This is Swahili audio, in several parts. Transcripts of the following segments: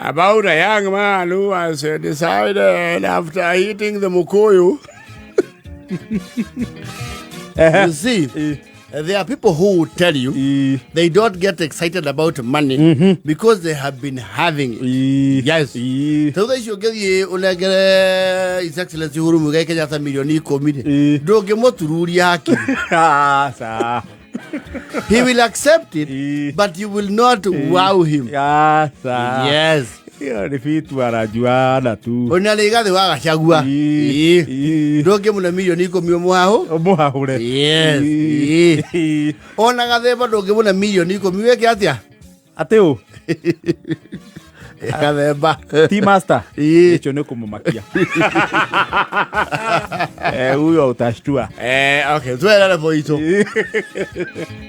About a young man who has decided after eating the mukuyu. You see, there are people who will tell you they don't get excited about money because they have been having it. Yes. Thutha icio ũngĩthiĩ ũnengere His Excellency Uhuru Muigai Kenyatta 10 milioni rĩ, ndũngĩmũtururia hakiri. Aca. He will accept it, but you will not wow him. Aca. Yes. Hiyo ni vitu anajuana tu. Ona Rigathi wa Gachagua. Ndũngĩmũne 10 milioni ũmũhahũ. Ũmũhahũre. Yes. Ona Gathemba ndũngĩmũne 10 milioni wĩke atĩa? Atĩ ũ? Gathemba. Tea master. Hicho nĩ kũmũmakia. Eh, huyo utashtua. Eh, okay, twere level itũ.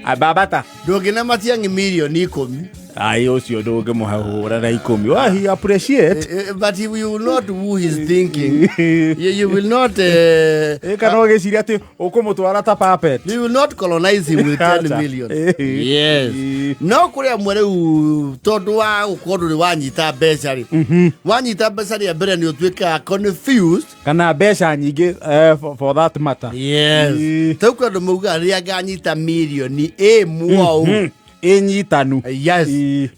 Ababata. Ndũngĩne Matiang'i 10 milioni. Ai, ũcio ndũngĩmũhahũra na 10. Well, he appreciate. But he will not woo his thinking. You will not Kana ũgĩciria atĩ ũkũmũtwara ta puppet. You will not colonize him with 10 Acha. million. Yes. No kũrĩ amwe rĩu tondũ wa gũkorwo ndũrĩ wanyita mbeca rĩ. Wanyita mbeca rĩa mbere nĩ ũtuĩkaga confused. Kana mbeca nyingĩ, for that matter. Yes. Tau kwĩ andũ maugaga rĩrĩa nganyita 1 milioni ũũ. Ĩnyitanu. Yes.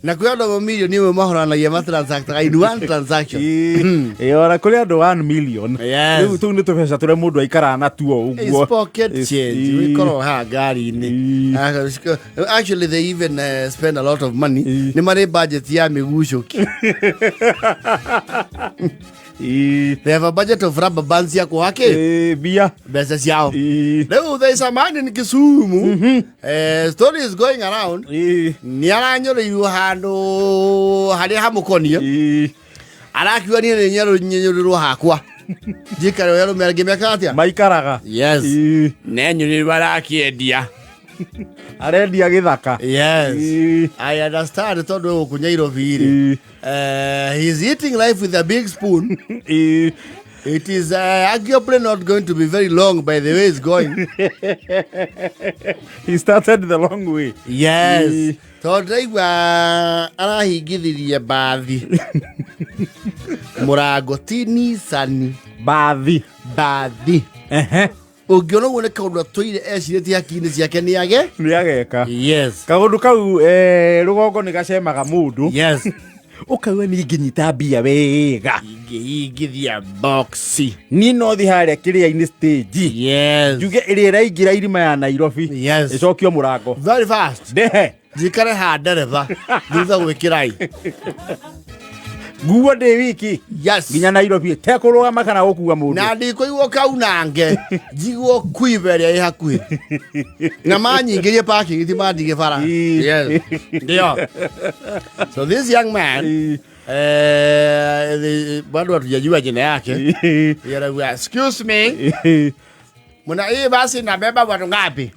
Na kwĩ andũ amwe 1 milioni mahũranagia matransactaga in one transaction. Ĩ, ona kũrĩ andũ 1 million. Yes. Rĩu tũu nĩ tũbeca tũrĩa mũndũ aikaraga natuo It's ũguo. pocket change. Wĩkorwo haha ngari-inĩ. Actually, they even spend a lot of money. Nĩ marĩ budget ya mĩgucũki. They have a budget of rubber bands ya kuhake Mbia. Mbeca ciao. Rĩu there is a man in Kisumu. Story is going around. Nĩ aranyũrĩirwo handũ harĩa hamũkonie. Arakiuga niĩ nĩ nyenyũrĩrwo hakwa. Njikare ũrĩa arũme angĩ mekaga atĩa? Maikaraga. Yes. Nenyũrĩrwo arakĩendia. Arendia gĩthaka. Yes. I understand tondũ gũkũ Nairobi rĩ. He's eating life with a big spoon. It is arguably not going to be very long by the way it's going. He started the long way. Yes. Tondũ ndaigua arahingithirie mbathi mũrango, ti Nissan. Bathi. Mbathi. Ũngĩona ũguo nĩ kaũndũ atũire ecirĩtie hakiri-inĩ ciake nĩ age. Nĩ ageka. Yes. Kaũndũ kau, rũgongo nĩ gacemaga mũndũ. Ũkauga niĩ ngĩnyita mbia wega. Ingĩhingithia boxi. Niĩ no thi harĩa kĩrĩa-inĩ stage. Njuge ĩrĩa ĩraingĩra irima ya Nairobi. Ĩcokio mũrango. Very fast. Ndehe. Njikare ha ndereba thutha gwĩkĩrai. Nguo ndĩ wiki. Nginya Nairobi tekũrũgama kana gũkua mũndũ. Na ndikũigwo kaunange, njiguo kuiba ĩrĩa ĩ hakuhĩ na manyingĩrie parking, ti mandige bara. Yes, ndio. So this young man, bado hatujajua jina yake. Yeye anakuwa, "Excuse me, muna hii basi inabeba watu ngapi?"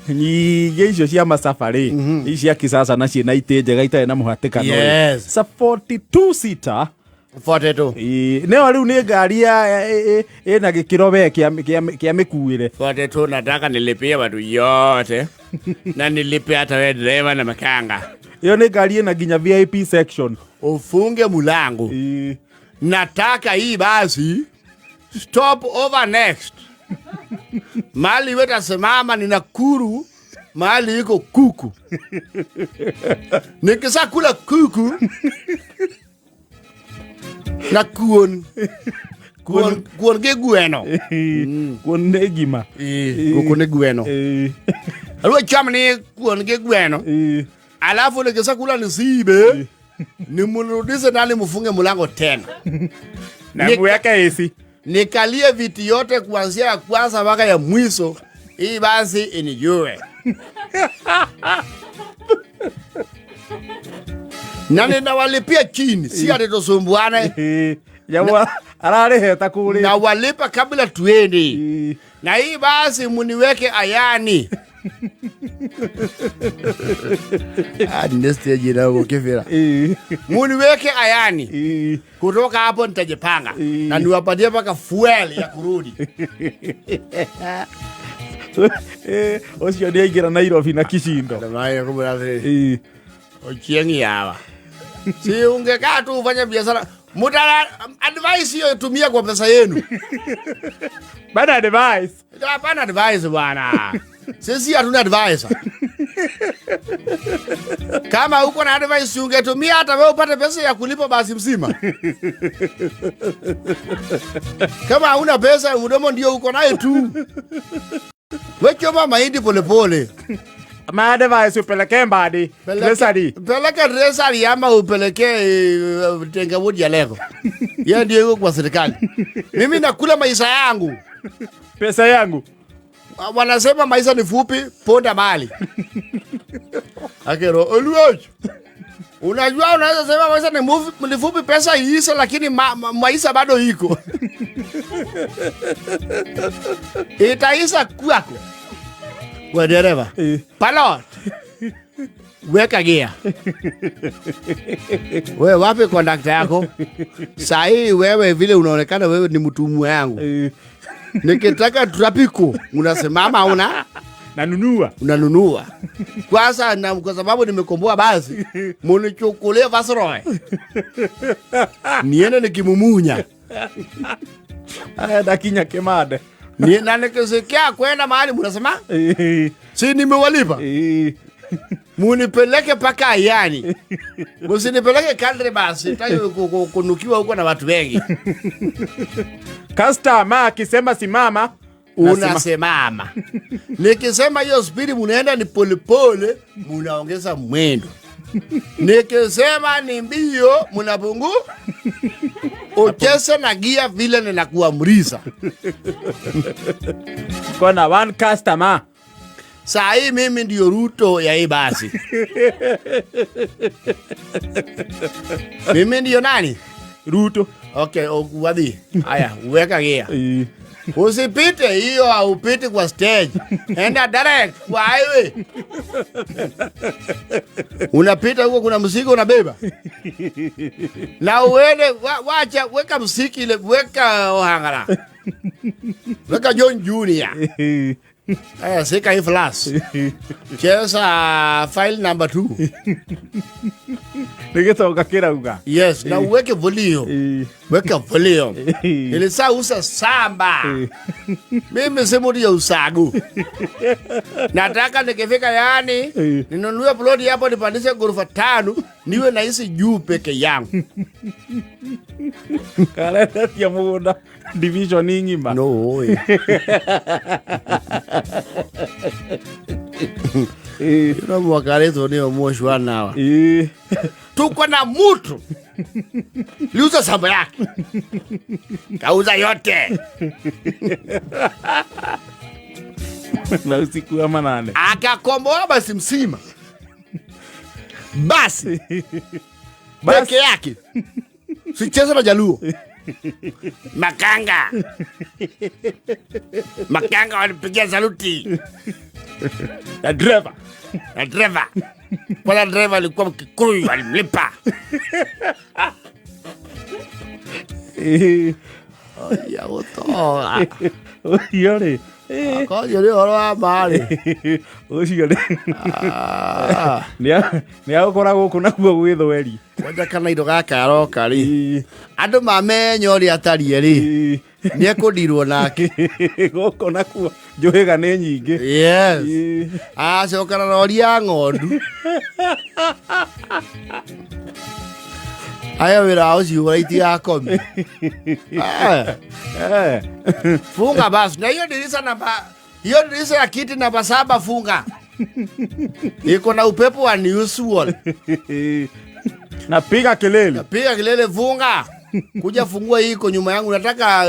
Nyingĩ icio cia macabarĩ ici cia kisasa na ciĩna itĩ njega itarĩ na mũhatĩkano rĩ. Sa 42 seater. 42. Ĩĩ, nĩyo rĩu nĩ ngari ya ĩna gĩkĩro we kĩa mĩkuĩre. 42, nataka nilipie watu yote na nilipe hata wewe dereva na makanga. Ĩyo nĩ ngari ĩna nginya VIP section. Ufunge mulango. Nataka hii basi stop over next mahali wetasimama ni Nakuru, mahali iko kuku. Nikisha kula kuku na kuon kuon kuon gi gweno. Kuon nĩ ngima. Kuku ni gweno. Alikuwa chama ni kuon gi gweno. Alafu nikisha kula nisibe, nimrudishe ndani, mfunge mlango tena. Na muweke AC. Nikalie viti yote kuanzia ya kwanza mpaka ya mwisho, hii basi inijue. Na ninawalipia chini, si ati tusumbuane. Nyamũ ararĩheta kũrĩa. Na walipa kabla tuende. Na hii basi muniweke ayani. Ah, ni stage ina gukibira. Muniweke ayani. Kutoka hapo nitajipanga. Na niwapatie mpaka fuel ya kurudi. Ũcio nĩ aingĩra Nairobi na kishindo. Ndamaye kumura atĩrĩrĩ. Ochieng yawa. Si ungekaa tu ufanye biashara. Mutala advice hiyo tumia kwa pesa yenu. Bana advice. Hapana advice bwana. Sisi hatuna advice. Kama uko na advice ungetumia hata wewe upate pesa ya kulipa basi mzima. Kama hauna pesa mdomo ndio uko naye tu. Wewe mahindi polepole. My advice upeleke Mbadi. Treasury. Peleke treasury ama upeleke Tengawodi ya leo. Yeye ndio yuko kwa serikali. Mimi nakula maisha yangu. Pesa yangu. Wanasema maisha ni fupi, ponda mali. Akero, Oluoch. Unajua unaweza sema maisha ni fupi, pesa iishe, lakini maisha bado iko. Itaisha kwako. Wewe dereva. Pilot. Weka gia. Wewe wapi kondakta yako? Saa hii wewe vile unaonekana wewe ni mtumwa yangu. Nikitaka trafiko unasimama una nanunua. Unanunua. Kwanza na kwa sababu nimekomboa basi, munichukulie Viceroy. Niende nikimumunya. Aya dakinya kemade. Ni na nikisikia kwenda mahali mnasema? Si nimewalipa. Munipeleke paka yani. Msinipeleke country basi. Sitaki kunukiwa huko na watu wengi. Customer akisema simama, unasimama. Nikisema hiyo speed munaenda ni polepole, munaongeza mwendo. Nikisema ni mbio, munapungu. Ucheze na gia vile ninakuamrisha. Kona one customer. Saa hii mimi ndio Ruto ya hii basi. Mimi ndio nani? Ruto. Okay, wadhi. Haya, weka gia. Usipite hiyo, haupiti kwa stage. Enda direct kwa highway. Unapita huko kuna mzigo unabeba. Na uende wacha weka muziki ile, weka Ohangala. Weka John Junior. Aya, sika hii flash. Cheza file number 2. Nigetoka kirauga. Yes, na uweke volume. Weka volume. Ilisa usa samba. Mimi si mtu ya usagu. Nataka nikifika yani, ninunue plot hapo nipandishe ghorofa 5, niwe naishi juu peke yangu. Kaleta tia mugunda division ng'ima. No. Ino mwakareto ni mwoshwa nawa. Tuko na mtu liuza shamba yake. Kauza yote. Na usiku wa manane. Akakomboa basi msima. Basi. Peke yake. Sicheza na Jaluo. Makanga. Makanga walipigia saluti. Na driver. Na driver. Kwanza driver alikuwa Mkikuyu, alimlipa. Ya utoa. Yore. Ko yore oro mari. Ucio ni. Ni agukora guku nakuo gwithweri. Kwanja kana indo gaka aroka ri. Andu mamenya uria atarie ri. Ni ekudirwo nake. Guku nakuo njuhiga ni nyingi. Yes. Acoka na rori ya ng'ondu. Aya wira ucio itigakomi. Funga basi. Na hiyo dirisha namba, hiyo dirisha ya kiti namba 7 funga. Iko na upepo wa unusual. Napiga kelele. Napiga kelele, funga. Kuja fungua hii iko nyuma yangu, nataka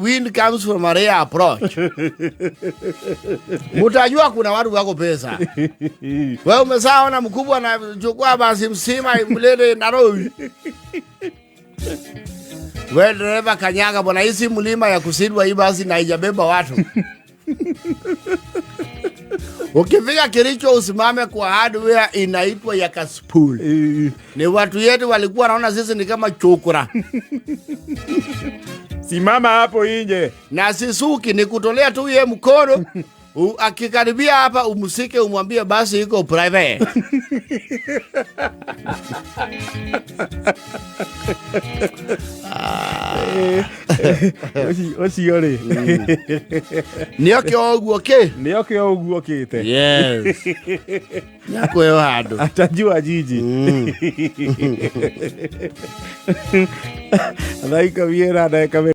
wind comes from a rear approach. Mutajua kuna watu wako pesa. Wewe umesaona mkubwa anachukua basi msima mlele Nairobi. Wewe dereva kanyaga bwana, hii si mlima ya kusidwa hii basi na haijabeba watu. Ukifika Kericho usimame kwa hardware inaitwa ya Kaspool. Ni watu yetu walikuwa wanaona sisi ni kama chokora. Simama hapo nje. Na sisuki ni kutolea tu ye mkono. Akikaribia hapa umsike, umwambie basi iko private. Ũcio rĩ. Nĩoke o ũguo kĩ. Nĩoke o ũguo okĩte. Yes, nĩakwĩo handũ. Atajua jiji. Thaa 12 na ndagĩka